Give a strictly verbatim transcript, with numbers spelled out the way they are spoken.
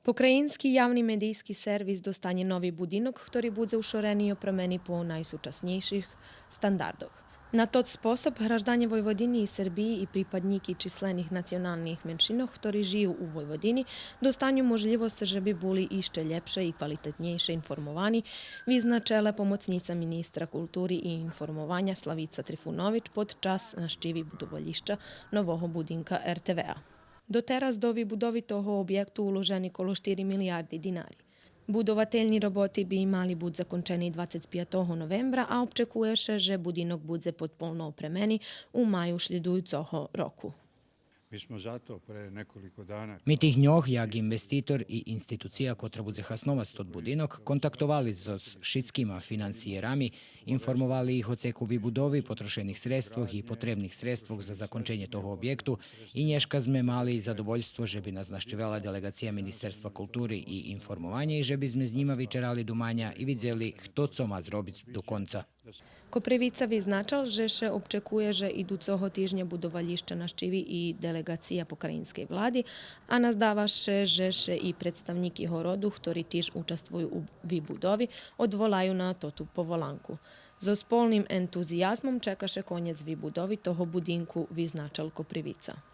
Покраїнски явни медийски сервис достанє нови будинок, хтори будзе ушорени и опремени по найсучаснєйших стандардох. На тот способ гражданє Войводини и Сербиї и припаднїки числених националних меншинох, хтори жию у Войводини, достаню можлївосц же би були ище лєпше и квалитетнєйше информовани, визначела помоцнїца министра култури и информованя Славица Трифунович под час нащиви будовалїща нового будинка Р Т В А. Дотераз до вибудови того обєкту уложени коло штири милиярди динари. Будовательни роботи би мали буц закончени двацец пятого новембра, а обчекує ше же будинок будзе подполно опремени у маю шлїдуюцого року. Mi smo zato pre nekoliko dana Ми тих дньох, як инвеститор и институция котра будзе хасновац тот будинок, контактовали зоз шицкима финансиєрами, информовали их о цеку вибудови, потрошених средствох и потребних средствох за законченє того обєкту и нєшка зме мали задовольство же би нас нащивела делеґация Министерства култури и информованя и же би зме з нїма вичерали думаня и видзели хто цо ма зробиц до конца. Копривица визначал же ше обчекує же идуцого тижня будовалїща нащиви и делеґация покраїнскей влади, а наздава ше же ше и представнїки городу, хтори тиж участвую у вибудови, одволаю на тоту поволанку. Зоз полним ентузиязмом чека ше конєц вибудови того будинку, визначал Копривица.